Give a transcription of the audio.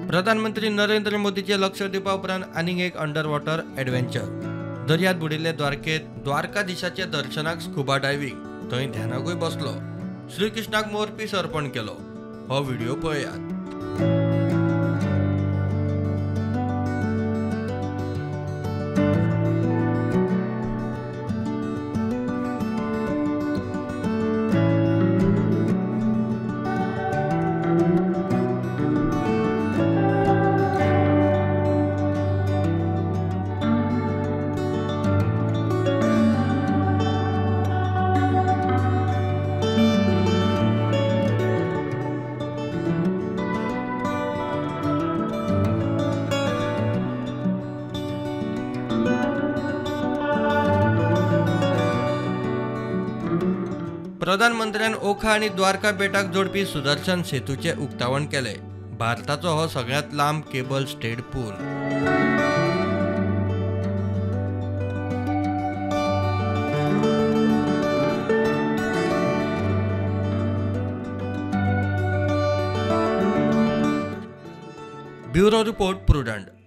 प्रधानमंत्री नरेंद्र मोदीचे लक्ष दिवपा उपरांत आनीक एक अंडर वॉटर एडवेंचर. दर्यांत बुडिल्ले द्वारकेत द्वारकाधीशाच्या दर्शनाक स्कुबा डायव्हिंग, थंय ध्यानाकूय बसलो. श्रीकृष्णाक मोरपीस अर्पण केलो. हो व्हिडिओ पळयात. प्रधानमंत्र्यान ओखा आनी द्वारका बेटाक जोडपी सुदर्शन सेतूचें उक्तावण केलें. भारताचो हो सगळ्यांत लांब केबल स्टेड पूल. Bureau report, Prudent.